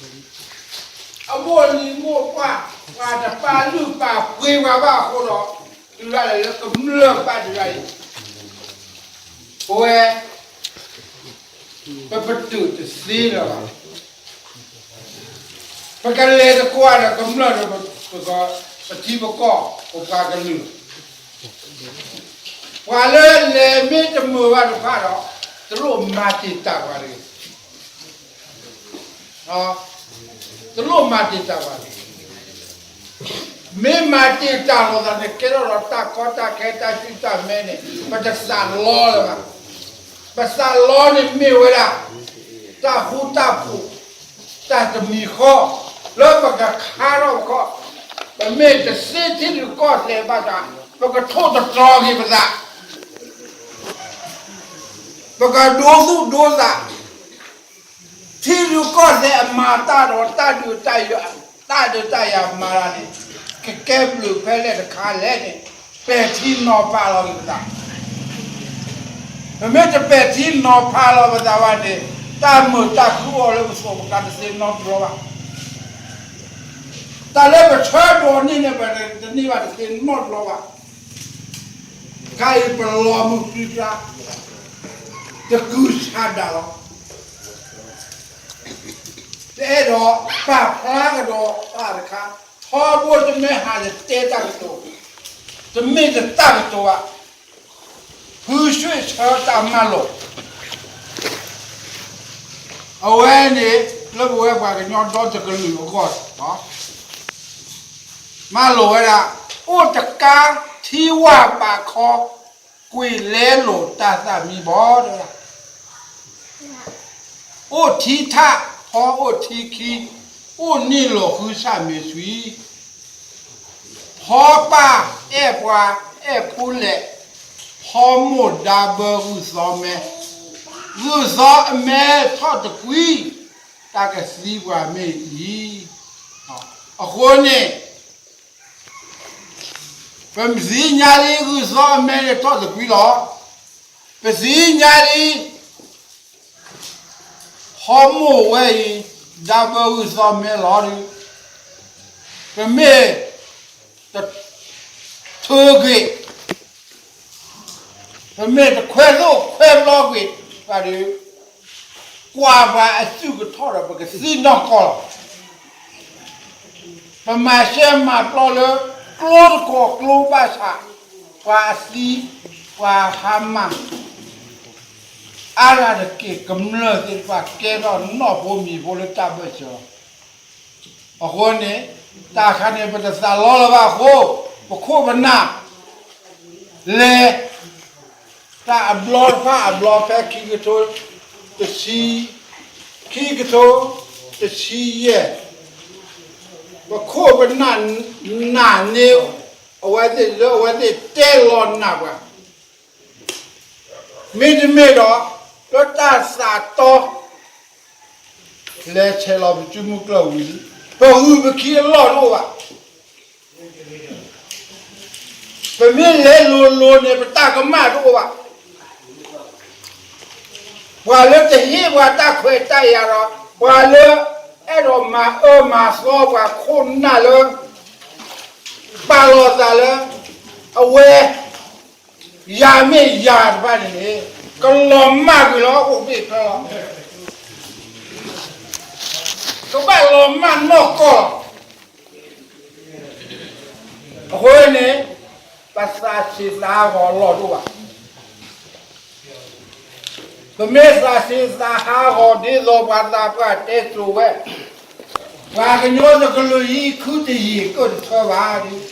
အမိၢ်လံၤမိၢ်ပှၢ် ပှၤတပာ်လုၢ်ပာ်ပှ့ၤပှၤဘၣ်အဃိဒီး တုၤဒၣ်လဲာ်လၢကမျၢၢ်ဘၣ်တဂၤအံၤ ပဝဲ ပပတုာ်တသ့လၢၤဘၣ်. ပကလဲၤတကွၢ်ဒီးကမျၢၢ်ဒီး ပထံပကီၢ် ပပှၤကလုာ် ပှၤလၢလဲၤမ့ၢ်တမုာ်ဘၣ်တဖၣ်ဒီး တလိၣ်မၤတံာ်တာ်ပှၤတဂ့ၤ. တလိၣ်မၤတံာ်တာ်ပှၤတဂ့ၤ. မ့ၢ်မၤတံာ်တာ်လိာ်သးန့ၣ် ကဲထီၣ်ဒီးတၢ်ကီတၢ်ခဲတၢ်ဆူၣ်တၢ်မဲန့ၣ် ပတသးလီလၢၤဘၣ်. ပသးလီန့ၣ်မ့ၢ်ဝဲဒၣ် တၢ်ဃူတၢ်ဖိး တၢ်တမံၤဃီ လၢပကခါထီၣ်ပခီၣ်, ပမ့ၢ်တသ့ထံရူၢ်ကီၢ်သဲးဘၣ်ဆၣ် ပကထိၣ်သတြီၤက့ၤပသး, ပကဒိသူၣ်ဒိသး, ထံရူၢ်ကီၢ်သဲးအမၤတၢ်ဒီး တၢ်ဒုးတၢ်ယၤ, တၢ်ဒုးတၢ်ယၤမၤတၢ်န့ၣ် ကကဲဘျုးဖဲလဲၣ်တခါလဲၣ်န့ၣ် ပဲာ်ထံနီၤဖးလီၤက့ၤပသး. ပမ့ၢ်တပဲာ်ထံနီၤဖးလီၤပသးဘၣ်န့ၣ် တၢ်မုာ်တၢ်ခုၣ်အိၣ်လၢပသးပကတသ့နီတဘျီဘၣ်. တၢ်လၢပဆၢဒိးန့ၢ်န့ၣ် ပတန့ၢ်ဘၣ်တသ့နီတဘျီဘၣ်. ခဲအံၤပလီၤမုၢ်ပြံပြါ တကုၤဆးဒးလီၤ. တအဲၣ်ဒိးပာ်ဖျါကဒီးပာ်တခါ, ထီဘိတမ့ၢ်ဟးတတဲတၢ်ကတိၤ, တမ့ၢ်တတၢ်ကတိၤဘၣ်, ဖုဆှံဆၢတၢ်မၤလိာ်, အဝဲန့ၣ် လၢပဝဲပှၤကညီဒီတကလုာ်အဂီၢ် မၤလိာ်ဝဲဒၣ်, အိၣ်တကါထံဝၢ်ဘးခီ, ကွံာ်လဲလိာ်တၢ်သၣ်မံဘီတဂၤ, အိၣ်ထံထၣ် ဖီအိၣ်ထံခံ, အိၣ်န့ၢ်လိာ်ဃုဆၣ်မ့ၤဆှံ, ဖီပၢ်အဲၣ်ပှၤအဲၣ်ဖိလဲၣ်, ဖီမိၢ်ဒါဘၢဂုၢ်သီမဲ, ဂုၢ်သီအမဲထီၣ်တကွံ, တၢ်ကသံပှၤမ့ၢ်အံၤ, အဃိန့ၣ် ပသ့ၣ်ညါလံ ဂုၢ်သီအမဲန့ၣ်ထီၣ်တကွံလီၤ. ပသ့ၣ်ညါလံ ဖီမိၢ်ဝဲအံၤ ဒါဘၢဂုၢ်သီမဲလီၤဒီး ပမ့ၢ်တထုးကွံာ် ပမ့ၢ်တခွဲသိၣ်ခွဲဘျီကွံာ်ဘၣ်ဒီး ကွၢ်ပှၤအစုၣ်ကထီၣ်ဒီး ပကသံနီၢ်ကီၢ်လီၤ. ပမၤရှဲမၤပျီလၢ ကျိတကီၢ်ကျိဘၣ်ဆၣ် ပှၤအသံ ပှၤဟါမၢ် အါရၣ်တက့ၢ် ကမျၢၢ်သ့ၣ်တဖၣ် ကဲထီၣ်နီၢ်ဖိမံၤဖိလၢတၢ်ဘၢၣ်စၢၤလီၤ. အဃိန့ၣ် တၢ်ခါန့ၣ် ပတသးလီလၢၤဘၣ်အဃိ ပခိၣ်ပနၢ် လဲၤ တၢ်အဘျီတဖၣ်အဘျီဖဲခံကထိ တဆံ, ခံကထိ တဆံယဲၢ်, ပခိၣ်ပနၢ် နာ်န့ၢ် အဝဲသ့ၣ်လၢအဝဲသ့ၣ်တဲလီၤနာ်ပှၤ မ့တမ့ၢ်ဒီး လၢတၢ်သးတီ လဲၤဆဲးလီၤပစုမုၢ်ကျၢၢ်ဝံၤလံ, ပဂုၢ်ပခံအလီၢ်တအိၣ်ဘၣ်. ပမ့ၢ်လဲၤလိၤလိၤန့ၣ် ပတၢ်ကမၣ်တအိၣ်ဘၣ်. ပှၤလၢတဟ့ၣ်ပှၤတၢ်ခွဲးတၢ်ယာ်ဒီး ပှၤလၢအဲၣ်ဒိးမၤအၢမၤသီပှၤခိၣ်နၢ်လၢ ပာ်လီၤသးလၢ အဝဲ ယၤမ့ၢ်ယၤတဖၣ်န့ၣ်န့ၣ် ကလီၤမၢ်ကွံာ်လီၤ အိၣ်ဘ့ၣ်ဖျၢၣ်လီၤ. ကဘၣ်လီၤမၢ်နီၢ်ကီၢ်လီၤ. အဃိန့ၣ် ပသးဆံးသးဟးဂီၤအလီၢ်တအိၣ်ဘၣ်. ပမ့ၢ်သးဆံးသးဟးဂီၤဒ်သိးပှၤသးပှၢ်တဲစိၤဝဲ, ပှၤကညီတကလုာ်အံၤ ခုတယံာ်ကၢၢ်တထၢဘၣ်ဒီး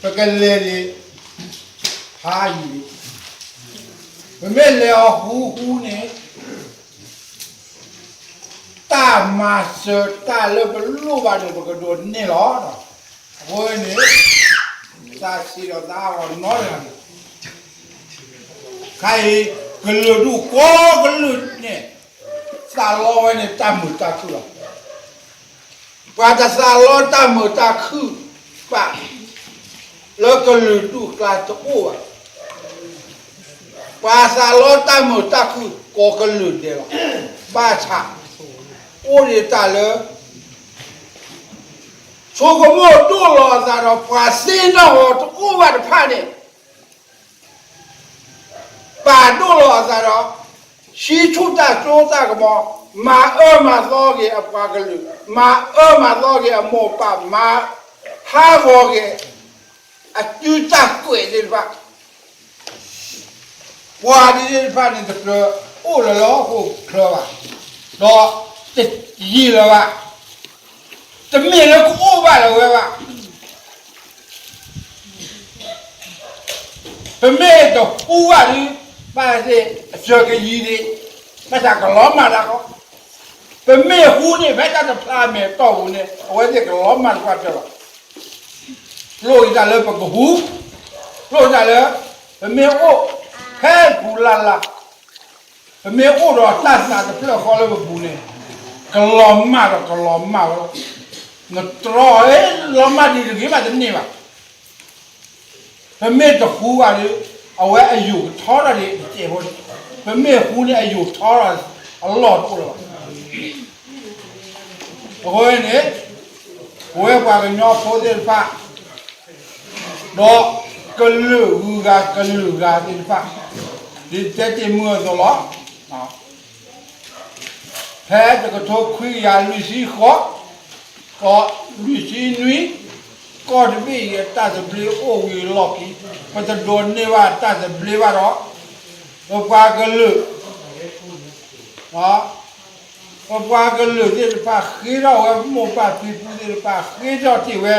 ပကလဲၤန့ၣ် ဖးယံာ်လံ. ပမ့ၢ်လဲၤအီၤဟူဟူန့ၣ် တၢ်မၤစၢၤတၢ်လၢပလိၣ်ဘၣ်န့ၣ် ပကဒိးန့ၢ်လီၤ. အဃိန့ၣ် သးဆံးဒီးသးဟးဂီၤနီတဂၤန့ၣ် ခါအံၤ ကလုာ်ဒူၣ်ကိးကလုာ်န့ၣ် သးလီဝဲန့ၣ် တၢ်မုာ်တၢ်ခုၣ်လီၤ. ပှၤတသးလီတၢ်မုာ်တၢ်ခုၣ်ဘၣ် လၢကလုာ်ဒူၣ်အကျါတအိၣ်ဘၣ်. ပှၤသးလီတၢ်မုာ်တၢ်ခုၣ်ကိးကလုာ်ဒဲးလီၤ. ဘၣ်ဆၣ် အိၣ်ဒံးတၢ်လၢ ဆိကမိၣ်ဒိၣ်လီၤအသးဒီးပှၤသ့ၣ်နီၣ်အီၤတအိၣ်ဘၣ်တဖၣ်န့ၣ် ပာ်ဒိၣ်လီၤအသးဒီး ဟံးဆူၣ်တၢ်စိတၢ်ကမီၤ, မၤအၢမၤသီက့ၤအပှၤကလုာ်, မၤအၢမၤသီက့ၤအမိၢ်အပၢ်, မၤဟးဂီၤက့ၤ အစုတၢ်ကွဲးသ့ၣ်တဖၣ် ပှၤဒ်သ့ၣ်တဖၣ်န့ၣ် တကြၢးအိၣ်လၢလၢဟီၣ်ခိၣ်ချၢဘၣ်, ဒီးတယံာ်လၢၤဘၣ်, တမ့ၢ်လၢကအိၣ်ဘၣ်လၢၤဝဲဘၣ်. ပမ့ၢ်တဟူဘၣ်ဒီး ဘၣ်သ့ၣ်အစၢၤကယံၤန့ၣ် ဘၣ်ဆၣ်ကလီၤမၢ်တၢ်ကီ, ပမ့ၢ်ဟူန့ၣ် ဖဲတၢ်တဖျါမဲာ်တီၢ်ပူၤန့ၣ် အဝဲသ့ၣ်ကလီၤမၢ်တကွၢ်တၢၢ်လီၤ. လိၣ်ဂ့ၤတၢ်လၢပကဟူ, လိၣ်ဂ့ၤတၢ်လၢ ပမ့ၢ်အိၣ်ဖဲပူၤလၢ်လၢ်, ပမ့ၢ်အိၣ်ဒီးတၢ်သးတဖျၢၣ်ဃီလၢပပူၤန့ၣ် ကလီၤမၢ်ဒီးကလီၤမၢ်ဝဲလီၤ. နတြီလီၤမၢ်ဒံးတဂ့ၤဘၣ်တန့ၢ်ဘၣ်. ပမ့ၢ်တဟူဘၣ်ဒီး အဝဲအယိာ်ကထီထီၣ်ဒံးတစဲးဖိ, ပမ့ၢ်ဟူန့ၣ် အယိာ်ထီထီၣ်အလီၢ်တအိၣ်လၢၤဘၣ်. အဃိန့ၣ် ပဝဲပှၤကညီဖိသ့ၣ်တဖၣ် ဒီးကလုာ်ဂုၤဂၤကလုာ်ဂၤသ့ၣ်တဖၣ် ဒ်တဲတ့ၢ်မုၢ်အသိးလီၤ. ဖဲတကထိခွံကယၤလွံၢ်ဆံဃိး ဒီးလွံၢ်ဆံနွံ ကီၢ်တဘ့ၣ်အံၤအတၢ်သဘျ့အိၣ်ဝံၤအလီၢ်ခံ ပတဒိးန့ၢ်ဘၣ်တၢ်သဘျ့ဘၣ်ဒီး ပပှၤကလုာ် ပပှၤကလုာ်သ့ၣ်တဖၣ်ဃ့ထီၣ်ဝဲ မိၢ်ပၢ်ဖံဖုသ့ၣ်တဖၣ်ဃ့ထီၣ်တ့ၢ်ဝဲ,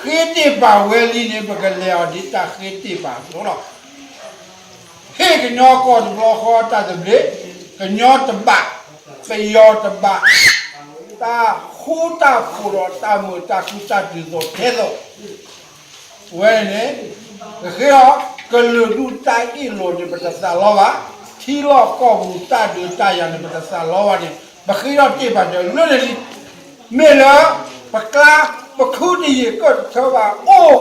ဃ့တ့ၢ်ပာ်ဝဲလံန့ၣ် ပကလဲၤအီၤဒ်တၢ်ဃ့တ့ၢ်ပာ်အသိးလီၤ. ဟ့ၣ်ကညီကီၢ်တဘျီဃီတၢ်သဘျ့, ကညီတဘၣ်, ပယီၤတဘၣ်, တၢ်ဃူတၢ်ဖိးဒီးတၢ်မုာ်တၢ်ခုတၢ်တုၤသိးထဲသိး ဝဲန့ၣ် ပဃ့အီၤ ကလုာ်ဒူၣ်တၢ်အ့ၣ်လိာ်န့ၣ် ပတသးလီဘၣ်, ထံလီၢ်ကီၢ်ပူၤတၢ်ဒုးတၢ်ယၤန့ၣ် ပတသးလီဘၣ်န့ၣ် ပဃ့ထီၣ်တ့ၢ်ပာ်စၢၤလၢန့ၣ်လံ. မ့ၢ်လၢ ပကျါ ပခူတယံာ်ကၢၣ်တထၢဘၣ်အိၣ်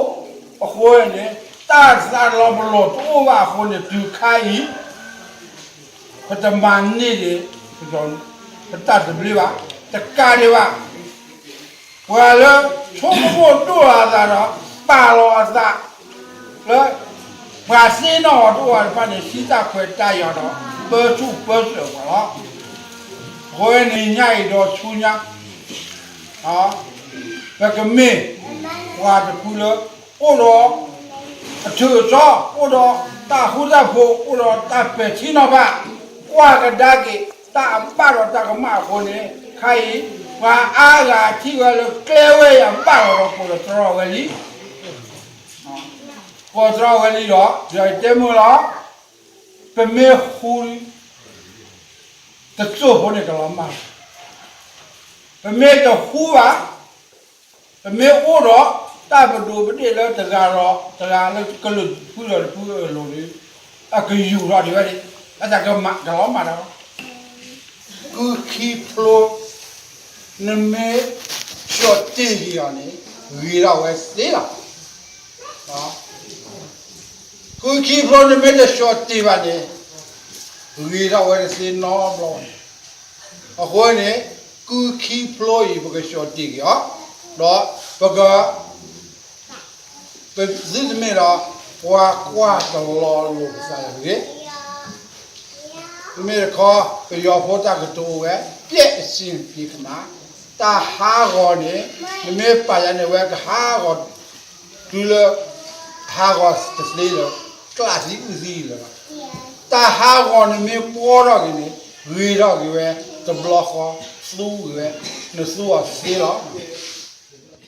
အဃိန့ၣ် တၢ်သးလီၤပလိာ်တအိၣ်ဘၣ်အဃိန့ၣ် တုၤခါအံၤ ပတမၤန့ၢ်ဒံး ပတၢ်သဘျ့ဘၣ်, တကးဒံးဘၣ် ပှၤလၢဆိကမိၣ်ဒိၣ်လီၤအသးဒီး ပာ်လီၤအသး လၢ ပှၤသ့ၣ်နီၣ်အီၤတအိၣ်ဘၣ်တဖၣ်န့ၣ် ဟံးတၢ်ခွဲးတၢ်ယာ်ဒီး ပၢဆူၣ်ပၢစိးပှၤလီၤ. အဃိန့ၣ်ညါအံၤဒီးဆူညါ ပကမ့ၢ်ပှၤတဖုလၢ အိၣ်ဒီး အထုးအစီ, အိၣ်ဒီးတၢ်ဃူတၢ်ဖိး, အိၣ်ဒီးတၢ်ပဲာ်ထံနီၤဖး, ကွၢ်ကဒါက့ၤ တၢ်အဘၣ်ဒီးတၢ်ကမၣ်အဃိန့ၣ် ခါအံၤ ပှၤအါဂၤထံၣ်ဝဲလၢကျဲဝဲအံၤအဘၣ်လီၤဒီး ကိးသတြီဝဲလံ, ကိးသတြီဝဲလံဒီး ယတဲမုၢ်လီၤ, ပမ့ၢ်ဃူ တစိၢ်ဖိန့ၣ်ကလီၤမၢ်လီၤ. ပမ့ၢ်တဃူဘၣ်, ပမ့ၢ်အိၣ်ဒီး တၢ်ပဒိးပဒ့ၣ်လၢတဂၤဒီးတဂၤလၢကလုာ်တဖုဒီးတဖုအလိၤဒီး အကယူၤထီၣ်ဒံးဝဲန့ၣ် အတၢ်ကမၣ်ကလီၤမၢ်လီၤ. ကုခံဖျိ နမ့ၢ် ဆှီၣ်တ့ၢ်က့ၤအီၤန့ၣ် ဂ့ၤထီၣ်ဝဲသ့လီၤ. ကုခံဖျိနမ့ၢ်တဆှီၣ်တ့ၢ်ဘၣ်န့ၣ် ဂ့ၤထီၣ်ဝဲတသ့နီတဘျီဘၣ်. အဃိန့ၣ် ကုခံဖျိအံၤ ပကဆှီၣ်တ့ၢ်က့ၤအီၤ, ဒီးပက ပသုတမ့ၢ်ဒီး ပှၤကွၢ်တလီၤလိာ်ပသးတဂ့ၤ. မ့မ့ၢ်တခီ ပယီၤဖိတၢ်ကတိၤအိၣ်ဝဲ ပျဲၢ်အစ့ၣ်က့ၤကမၣ်, တၢ်ဟးဂီၤန့ၣ် နမ့ၢ်ပာ်ယၤန့ၣ် ဝဲကဟးဂီၤ တုၤလၢ ဟးဂီၤတသ့လၢၤ, ကျးသံအုၣ်သံလၢၤဘၣ်. တၢ်ဟးဂီၤနမ့ၢ်ပှီၢ်ထီၣ်က့ၤန့ၣ် ဂ့ၤထီၣ်က့ၤဝဲ တဘျီဃီ သူဂ့ၤဝဲ နသူအီၤသ့လီၤ.